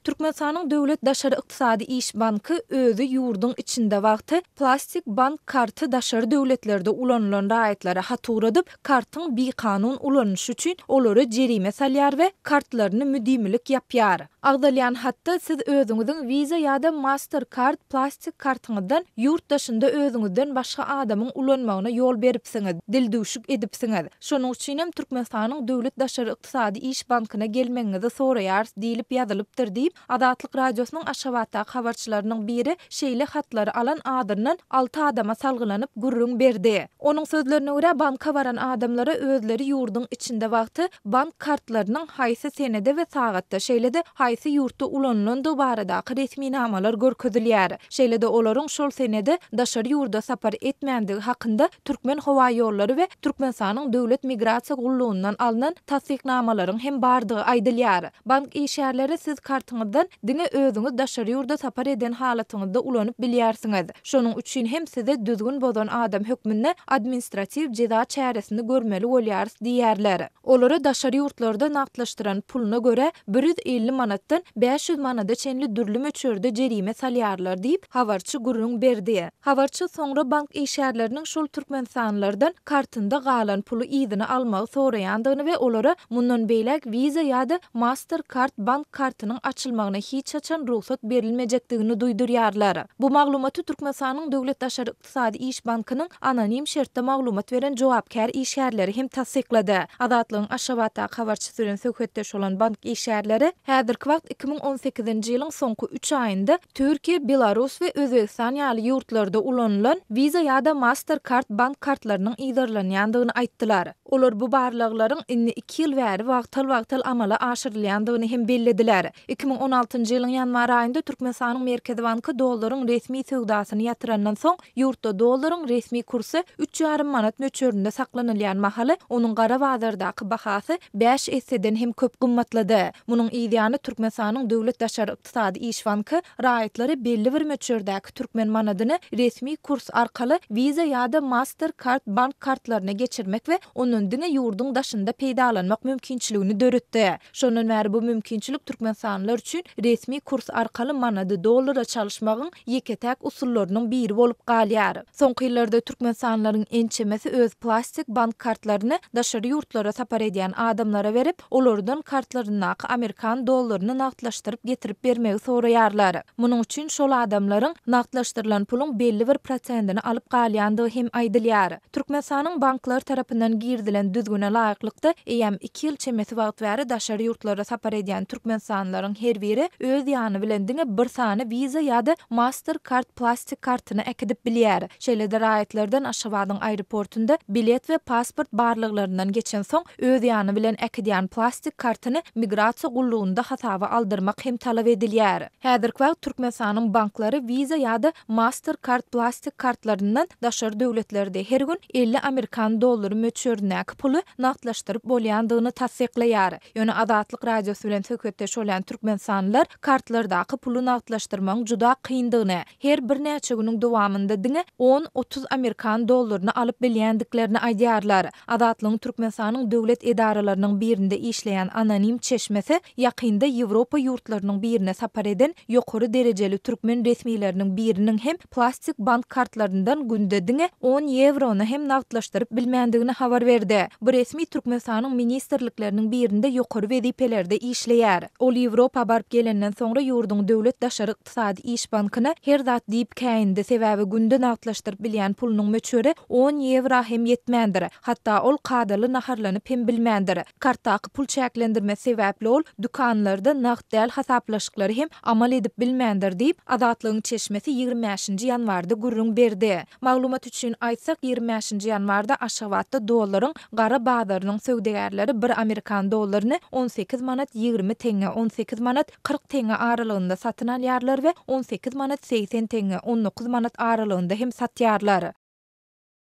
Türkmenistanyň Döwlet daşary ykdysady iş banky özi ýurduň içinde wagty plastik bank karty daşary döwletlerde ulanylan raýatlara hat ugradyp, kartyň bikanun ulanyşy üçin olara jerime salýar we kartlaryny müdimilik ýapýar. Agzalýan hatda siz özüňiziň Visa ýa-da Mastercard plastik kartyňyzdan ýurt daşynda özüňizden başga adamyň ulanmagyna ýol beripsiňiz, dildüwşük edipsiňiz. Şonuň üçinem Türkmenistanyň Döwlet daşary ykdysady iş bankyna gelmegiňizi soraýarys diýlip ýazylypdyr diýip, Azatlyk Radiosynyň Aşgabatdaky habarçylarynyň biri şeýle hatlary alan azyndan alty adama salgylanyp gürrüň berdi. Onuň sözlerine görä, banka baran adamlara özleri ýurduň içinde wagty bank kartlarynyň haýsy senede we sagatda, şeýle-de haýsy ýurtda ulanylandygy baradaky resminamalar görkezilýär. Şeýle-de olaryň şol senede daşary ýurda sapar etmändigi hakynda Türkmenhowaýollary we Türkmenistanyň Döwlet migrasiýa gullugyndan alnan tassyknamalaryň hem bardygy aýdylýar. Bank işgärleri siz kartyňyzdan diňe özüňiz daşary ýurda sapar eden halatyňyzda ulanyp bilýärsiňiz. Şonuň üçin hem size düzgün bozan adam hökmünde administratiw jeza çäresini görmeli bolýarys diýýärler. Olara daşary ýurtlarda nagtlaşdyran puluna görä 150 manatdan 500 manada çenli dürli möçberde jerime salýarlar diýip, habarçy gürrüň berdi. Habarçy soňra bank işgärleriniň şol türkmenistanlylardan kartynda galan puly yzyna almagy soraýandygyny we olara mundan beýläk Visa ýa-da Mastercard bank kartynyň açylmagyna hiç haçan rugsat berilmejekdigini duýdurýarlar. Bu maglumaty Türkmenistanyň Döwlet daşary ykdysady iş bankynyň anonim şertde maglumat beren jogapkär işgärleri hem tassyklady. Azatlygyň Aşgabatdaky habarçysy bilen söhbetdeş bolan bank işgärleri häzirki wagt 2018-nji ýylyň soňky üç aýynda Türkiýe, Belarus we Özbegistan ýaly ýurtlarda ulanylan Visa ýa-da Mastercard bank kartlarynyň yzarlanýandygyny aýtdylar. Olar bu barlaglaryň indi iki ýyl bäri wagtal-wagtal amala aşyrylýandygyny hem bellediler. 2016-njy ýylyň ýanwar aýynda Türkmenistanyň Merkezi banky dollaryň resmi söwdasyny ýatyrandan soň, ýurtda dollaryň resmi kursy üç ýarym manat möçberinde saklanylýan mahaly, onuň gara bazardaky bahasy bäş esseden hem köp gymmatlady. Munuň yzýany Türkmenistanyň Döwlet daşary ykdysady iş banky raýatlara belli bir möçberdäki türkmen manadyny resmi kurs arkaly Visa ýa-da Mastercard bank kartlaryna geçirmek we ondan diňe ýurduň daşynda peýdalanmak mümkinçiligini döretdi. Şondan bäri bu mümkinçilik türkmenistanlylar üçin resmi kurs arkaly manady dollara çalyşmagyň ýeke-täk usullarynyň biri bolup galýar. Soňky ýyllarda türkmenistanlylaryň ençemesi öz plastik bank kartlaryny daşary ýurtlara sapar edýän adamlara berip, olardan kartlaryndaky amerikan dollaryny nagtlaşdyryp getirip bermegi soraýarlar. Munuň üçin şol adamlaryň nagtlaşdyrylan puluň belli bir prosentini alyp galýandygy hem aýdylýar. Türkmenistanyň banklary tarapyndan girizilen düzgüne laýyklykda, eýýäm iki ýyl çemesi wagt bäri daşary ýurtlara sapar edýän türkmenistanlylaryň her biri öz ýany bilen diňe bir sany Visa ýa-da Mastercard plastik kartyny äkidip bilýär. Şeýle-de raýatlardan Aşgabadyň aeroportunda bilet we pasport barlaglaryndan geçensoň, öz ýany bilen äkidýän plastik kartyny migrasiýa gullugynda hasaba aldyrmak hem talap edilýär. Häzirki wagt Türkmenistanyň banklary Visa ýa-da Mastercard plastik kartlaryndan daşary döwletlerde her gün 50 amerikan dollary möçberindäki puly nagtlaşdyryp bolýandygyny tassyklaýar. Ýöne Azatlyk Radiosy bilen söhbetdeş bolýan türkmenistanlylar kartlardaky puly nagtlaşdyrmagyň juda kyndygyny, her birnäçe günüň dowamynda diňe on-otuz amerikan dollaryny alyp bilýändiklerini aýdýarlar. Azatlygyň Türkmenistanyň döwlet edaralarynyň birinde işleýän anonim çeşmesi ýakynda Ýewropa ýurtlarynyň birine sapar eden ýokary derejeli türkmen resmileriniň biriniň hem plastik bank kartlaryndan günde diňe on ýewrony hem nagtlaşdyryp bilmändigini habar berdi. Bu resmi Türkmenistanyň ministrlikleriniň birinde ýokary wezipelerde işleýär. Ol Ýewropa baryp gelenden soňra ýurduň döwlet daşary Ykdysady iş bankyna her zat diýip käýindi, sebäbi günde nagtlaşdyryp bilýän pulunyň möçberi on ýewra hem ýetmändir. Hatda ol kadaly naharlanyp hem bilmändir. Kartdaky pul çäklendirmesi sebäpli ol dükanlarda nagt däl hasaplaşyklary hem amal edip bilmändir diýip, Azatlygyň çeşmesi 25-nji ýanwarda gürrüň berdi. Maglumat üçin aýtsak, 25-nji ýanwarda Aşgabatda dollaryň gara bazarynyň söwdagärleri bir amerikan dollaryny 18 manat 20 teňňe, 18 manat 40 teňňe aralygynda satyn alýarlar we 18 manat 80 teňňe, 19 manat aralygynda hem satýarlar.